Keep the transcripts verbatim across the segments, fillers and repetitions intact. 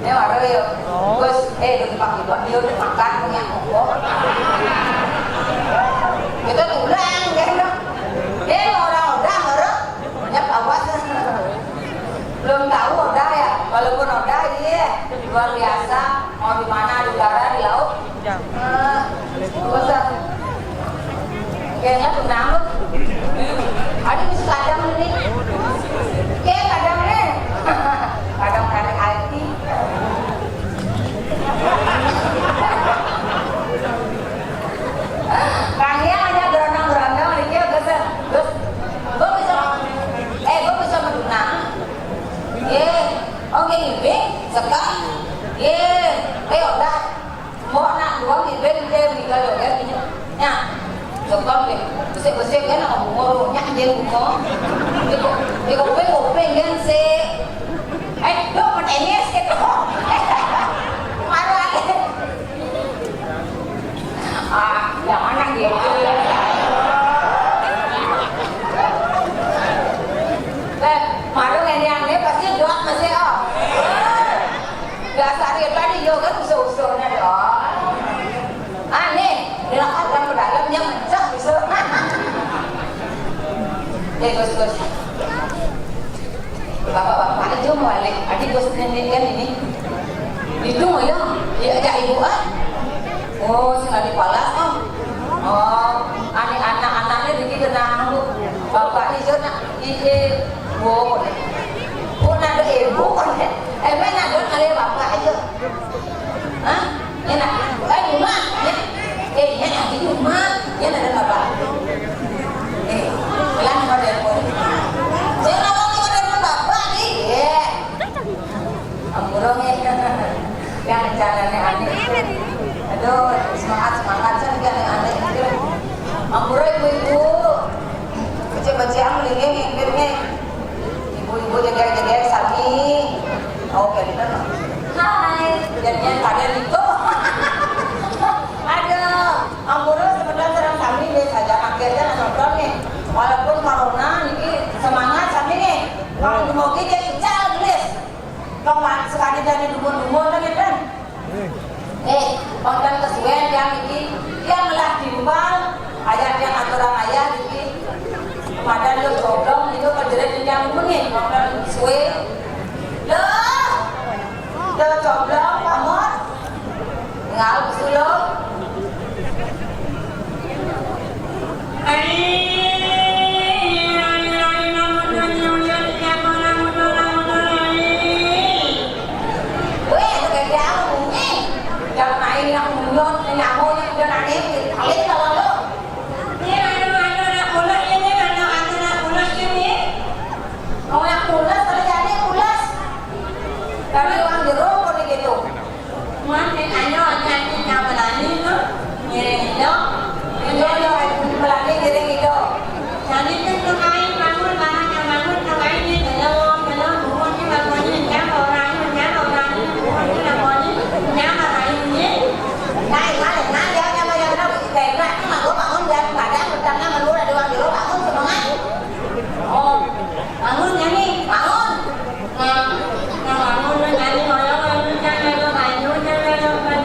Ini baru ya. Terus, eh, udah dipakai buat dia udah makan punya koko. Kita tuh udah enggak, enggak. Eh, orang udah baru. Banyak awas. Belum tahu udah ya. Walaupun udah, iya. Luar biasa. Mau di mana, di udara, di laut. Eh, bosan. Kayaknya tenang lu. Ada bisa kadang ini. Kayak kadang nih. Kadang tarik I T. Kayaknya ada gerondong-gerondong ini, dia bosan. Terus, gua bisa, eh, gua bisa menang. Ye, oke, ini, sekarang. Ye, ayo, dah. Mbok nak duwong iben ke minggal joget ini. Nya. Joget ke. Besik-besik kan aku bunga, nyak dia bunga. Dia kok, dia kok kuping, kuping kan sih. Eh, dok, petenis gitu. Marah lagi. Ah, yang mana dia? Eh, malu yang dia pasti doang masih, oh. Dasar dia tadi yo kan usul-usulnya dong. Ah, nih, dia kan orang dalamnya mecah bisa. Nih, Gus, Gus. Bapak-bapak aja mau balik. Adi Gus nenek kan ini. Itu mau ya, ya, ya ibu ah. Oh, sing ada palas, oh. Oh, ane anak-anaknya dikit kenang, Bu. Bapak ini juga nak, ini, Bu. Bu, nak ada ibu, kan? Eh, main nak ada kali bapak aja. Hah? Enak. Eh, Bima, ya. Eh, enak di rumah. Ya, ada apa? Eh, pelan mau telepon. Saya ngomong mau telepon bapak nih. Ya. Ampura nih. Yang rencananya aneh. Aduh, semangat, semangat. Saya juga aneh-aneh gitu. Ampura ibu-ibu. Kecil-kecil, mendingin, mendingin. Ibu-ibu jeger-jeger sami. Oke, gitu. Hai, jadinya kalian itu. Ada, ampura sebentar serang sami deh saja akhirnya nonton nih. Walaupun corona ini semangat sami nih. Kalau di mobil dia ical gelis. Kalau sekali dari dumun-dumun kan itu. Eh, wonten kesuwen yang iki, yang melah timpal, ayah yang aturan ayah iki. Padahal yo joblong itu kejerit yang muni, wonten suwe. Loh, loh joblong, pamor. Ngal sulo. Wong yang pulas terjadi pulas. Tapi wong jero kok gitu. Mati ayo nyaki nyamanani no. Ngiring ido. Ido yo, pelagi ngiring ido. Jadi itu tuh kain bangun, barang yang bangun tuh kain ini, belum, belum, bungut ini bangun ini, nyapa orang ini, nyapa orang ini, bungut ini bangun ini, nyapa orang ini. Nah, nah, nah, dia nyapa yang tahu, kayak nah, ini mah gua bangun dan padang, utangnya menurut ada orang jero bangun semangat. Oh, bangun ya nih, bangun. Nah, nah, bangun, nah, jadi orang, orang, orang, orang, orang, orang, orang,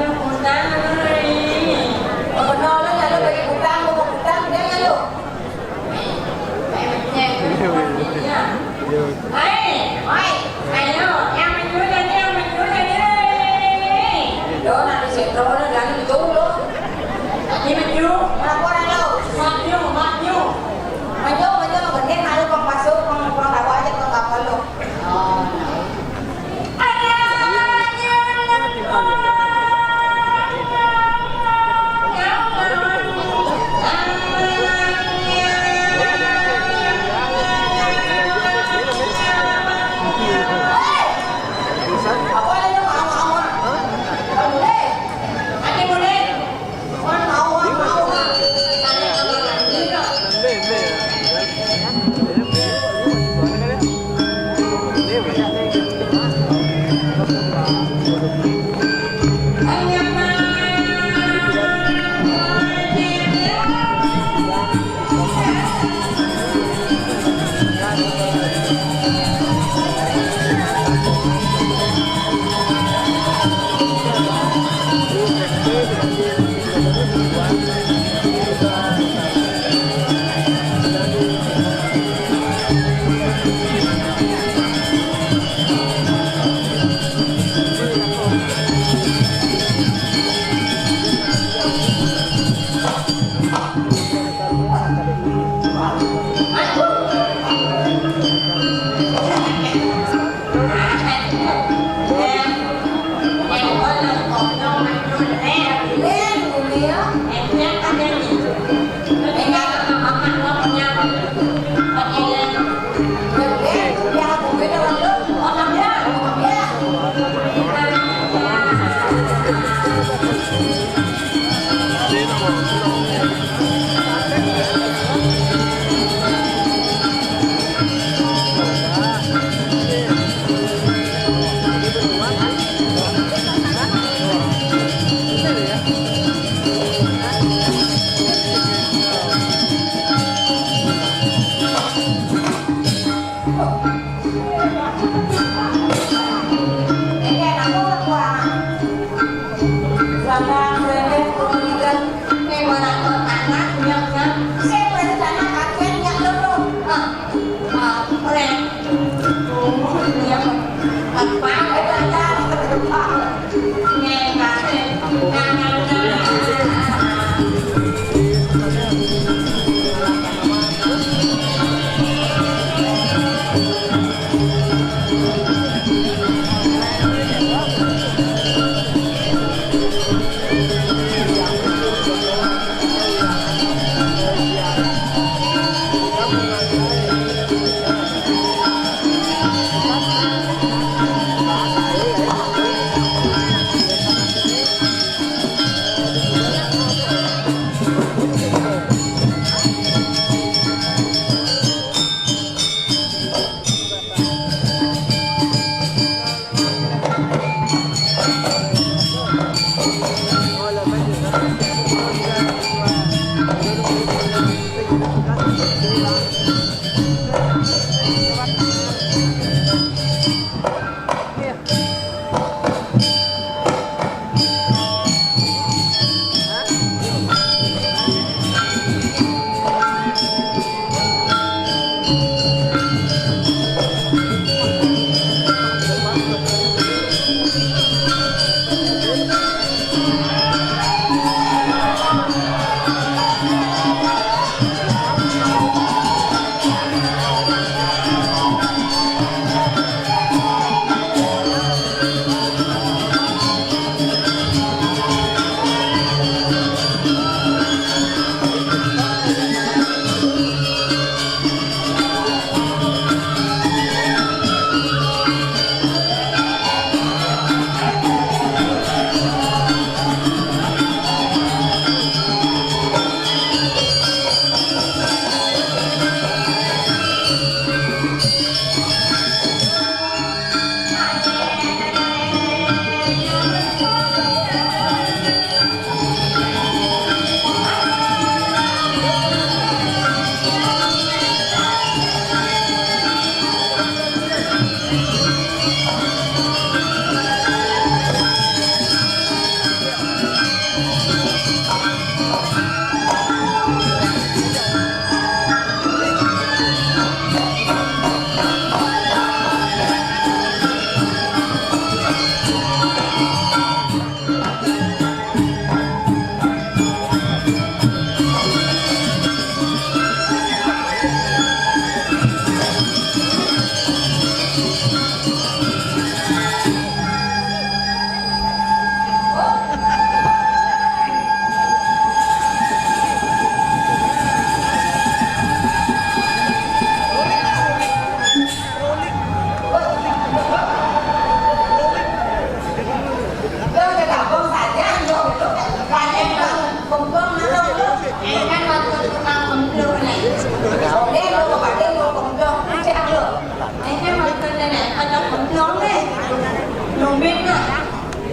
Numbin nah,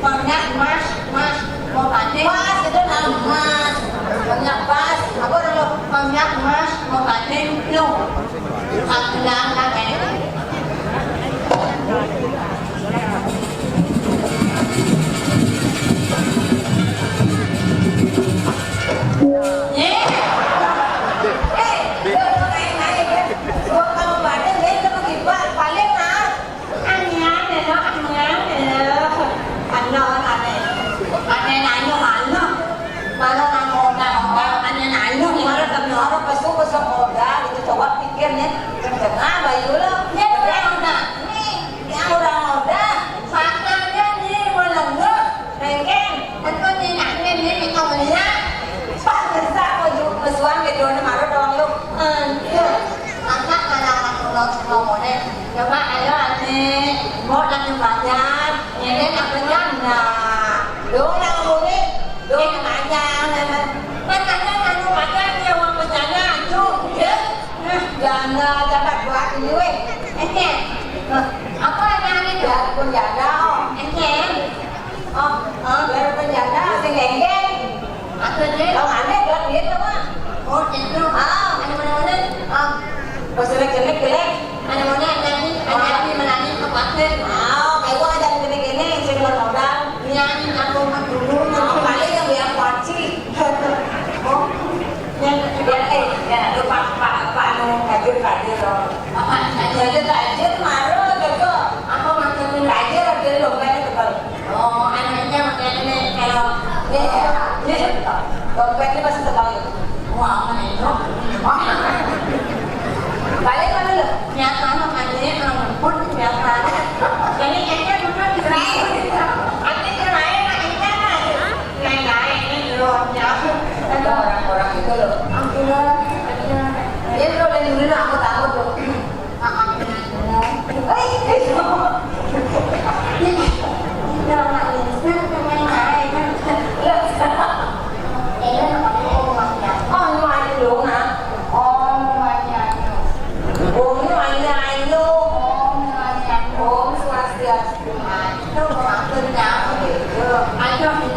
pangkat mas, mas, mau paten. Pas itu nah mas, pangkat pas, aku udah lo pangkat mas, mau paten lo. Aku bilang kan, eh. Eh, eh, lo, lo naik-naik, eh. Gua kalau paten, dia udah pergi, Pak. Paling nah. Anyar lho, anyar lho. Ano, ane. Ane nanya, ano. Mara nang modal, ane nanya, mara kami orang pesu, pesu modal, itu coba pikir nih. Kenceng apa, yuk, lo? Ya, orang, nah. Nih, yang orang modal. Makanya nih, melenggut. Rengkeng, engko nyenyakne ne mengko melihat. Pak, ngesak, ojo, mesuan ke jone maro doang lu. Aduh, anak-anak ngomong-ngomongnya. Coba ayo, Ade. Mau nanya banyak, ini nak benyana. Lu nak ngomongin,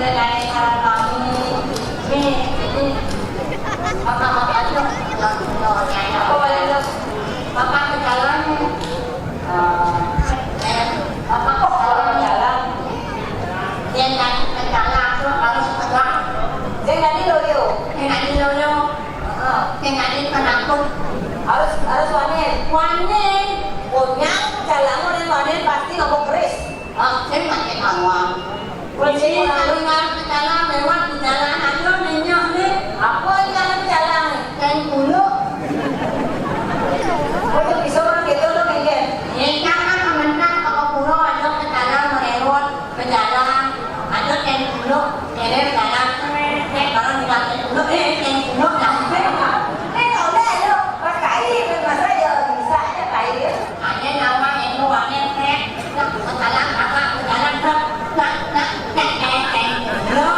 Dari sareng kami, nih, jadi, bapak-bapak itu, apa, Pak, ke jalan, eh, eh, bapak kok kalau ke jalan? Yang tadi ke jalan tuh harus pegang. Yang tadi loyo. Yang tadi loyo. Heeh. Yang tadi penakut. Harus, harus wanen. Wanen. Pokoknya jalan wanen, wanen pasti ngomong keris. Ah, saya pakai kawan. Kunci. Ini kalau nggak ke jalan, lewat di jalan aja, nengok nih. Apa yang ada di jalan? Kain bulu. Oh, itu bisa orang gitu loh, mungkin. Iya, kan, kan, sementara toko pura aja ke jalan, melewat ke jalan. Aja kain bulu, kere jalan, kayak kalau di kain bulu, eh, kain bulu, nyampe. Eh, kalau udah, ayo, pakai, masa ya bisa aja, kain. Ane nawang eno wane trek, nak jalan apa, jalan trek, nak, nak, tek, tek, tek. Lo,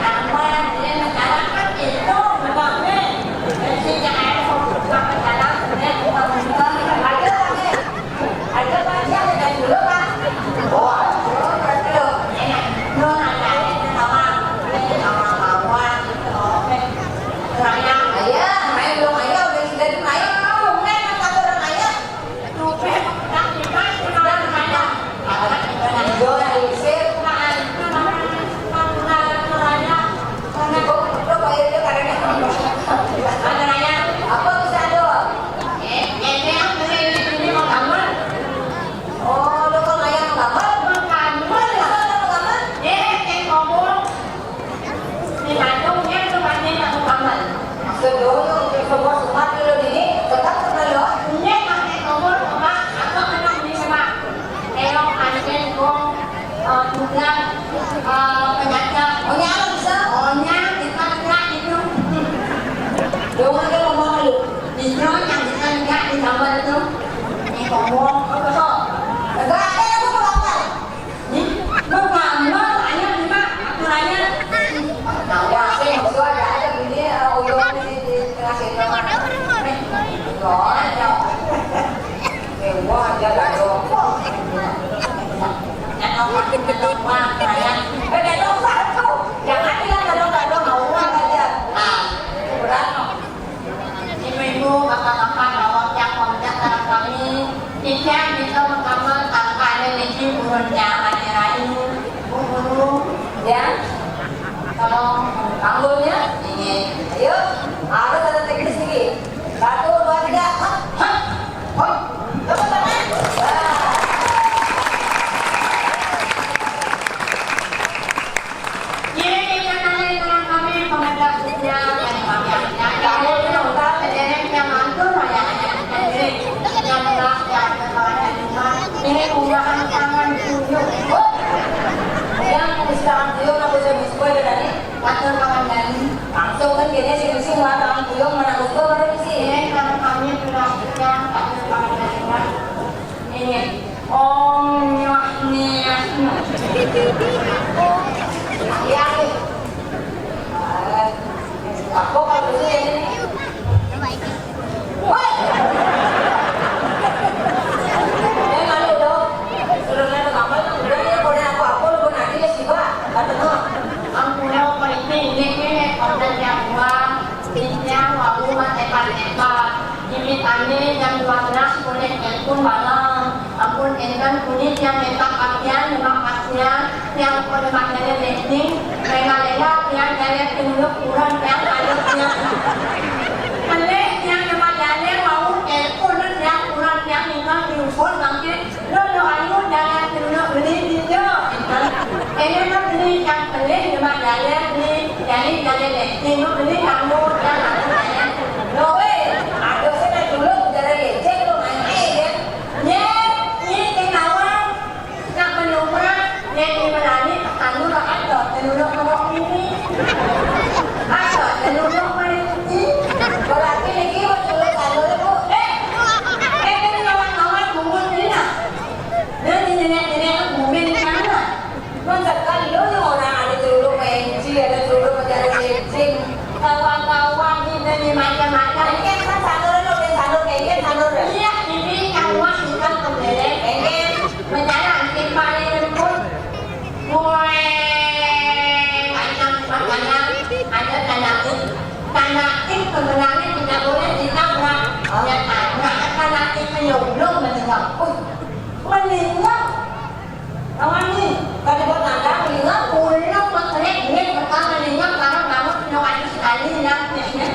apa, dia jalan kan itu, betul, nih. Jadi, jangan lupa jalan, nih, bukan, bukan. Ayo, nih. Ayo, Pak, siapa yang dulu, Pak? Oh, ayo, Pak, dulu. Enak. Lo, ada, ada, nawang. Ini nawang, nawang, gitu, oke. Raya. Ayo, main dong, ayo, udah sudah main. Kamu main, apa orang ayo? Sedoyo, semua semua dulu ini, tetap pernah lo. Ini pakai kompor, Pak, atau kena di rumah. Elok, pancen, gong, eh, juga, eh, penyakit. Oh, nyala bisa? Oh, nyala, kita enggak itu. Dong, ada ngomong lu. Itu yang kita enggak di kamar itu. Ini kompor, apa tuh? Enggak ada yang mau apa. Nih, lu ngambek, ayo, nih, Pak, aturannya. Nah, wah, saya maksud ada, ada bunyi, eh, uyuan di, di tengah sini. Nih, uyuan aja. Eh, wah, aja, lah, dong. Jangan lupa, jangan lupa, sayang. Eh, jangan lupa, tuh. Jangan bilang, jangan lupa, dong, mau uang aja. Nah, itu berat, loh. Ibu-ibu, bapak-bapak, rawang yang komplek dalam kami, tidak bisa mengkamel tanpa ada lagi turunnya Ade Rayu, Bu Guru, ya. Tolong panggulnya, ini. Ayo, harus ada teknis lagi. Satu, dua, tiga, hop, hop, hop. Tepuk tangan. Wah. Langsung kan kene sing sing lah tangan kuyung mana kusba baru isi. Ini kan kami sudah punya, kami sudah punya. Ini. Om nyuah nyuah. Iya. Aku kalau dulu ya ini. Woi. Eh, malu dong. Suruh lihat gambar, udah ya, kalau aku, aku lu nanti ya sih, Pak. Kata gua. Ampun, lo paling ini, ini, konten yang gua, ini yang gua, gua, hebat, hebat. Jimmy Tani jam dua belas boleh telepon malam. Ampun, enten kulit yang minta pakaian, minta pakaian, yang pada pakaiannya legging, lega-lega, yang jaya tunduk, kurang, yang ada, yang pelih, yang nama jaya, mau telepon, yang kurang, yang minta diukur, makin, lo, lo, ayo, jaya tunduk, beli, dia. Ini mah beli, yang pelih, nama jaya, beli, jadi, jaya legging, lo beli, kamu, yang ada, jaya. Lo, weh, ada, saya dulu, jaya legging, lo main aja, ya. Ye, ye, ketawa. Nak menumrah, ye, ye, berani, anu, lah, ada, tenuluk, tenuluk ini. Ada, tenuluk, ini. Berarti niki, betul, anu, Bu. Eh, eh, ini lawan-lawan, bungut ini, nah. Dan ini, ini, ini, bungut ini, nah. Mun sekali, lo, lo, orang ada tenuluk, penci, ada tenuluk, ada cacing. Meninggal. Lawan ni, kada bertanda meninggal, pulang berteriak, dia pertama meninggal, karena bangun, punya kaki sekali, nah, punya ingat.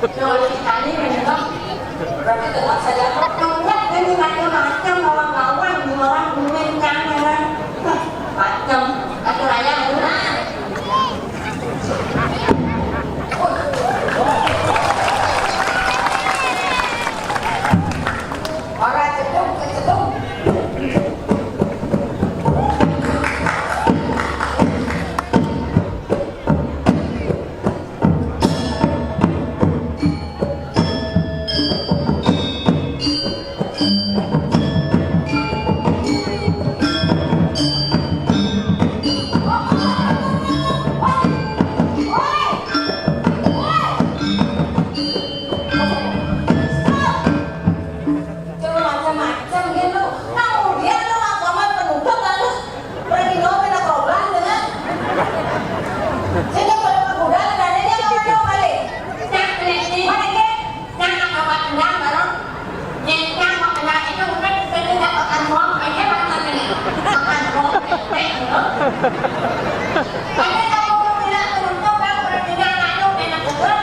Punya kaki sekali meninggal. Berarti tetap saja. Ingat, ini macam-macam, lawan-lawan, di lawan, bumen, kan, ya, kan? Hah, macam, kaki raya, nah. Ora cedung, kecedung. Cuma macam-macam gitu. Nah, kemudian lo agama penutup lalu pergi dong kena korban dengan. Sehingga kalau pemuda dan dia nggak mau balik. Nah, ini mana dia? Nah, apa tendang bareng? Dia mau kena itu udah kita dapat kan uang, aja makan ini. Makan uang, teh, gitu. Ada kamu bilang penutup kan pergi dong lalu kena korban.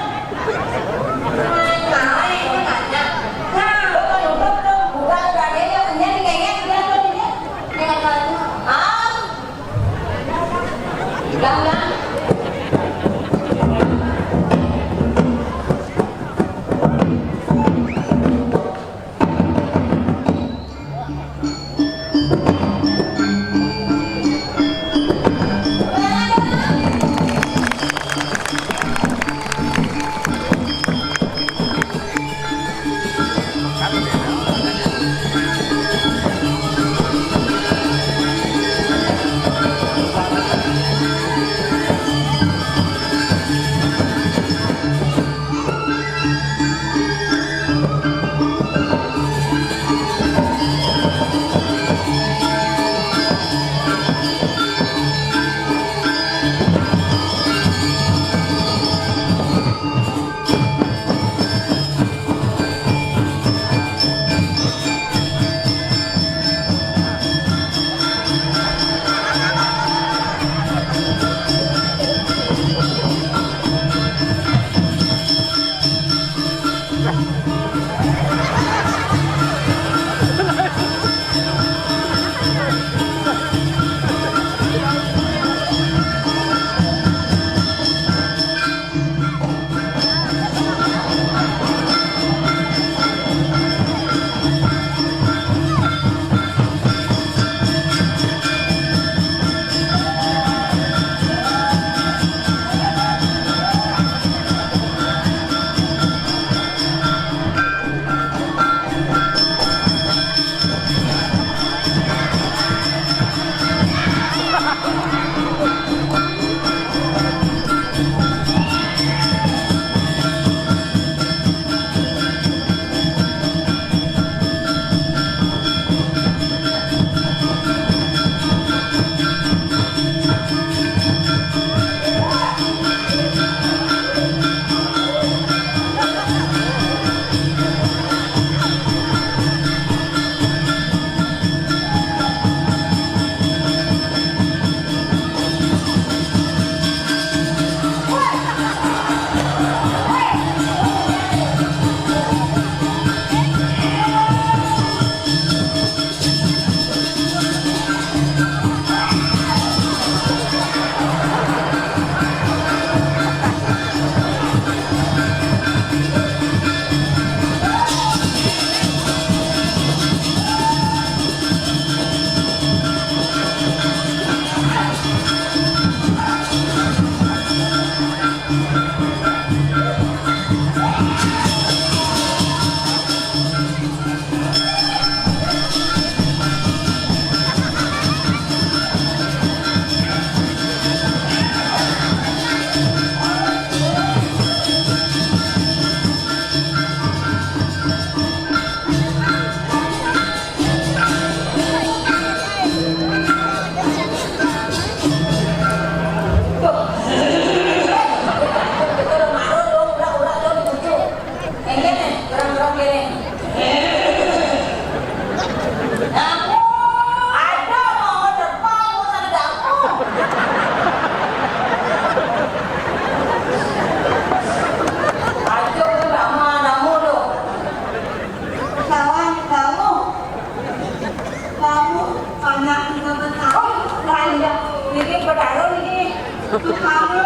Anak kita bersama. Oh, lah iya. Niki Betara niki. Kamu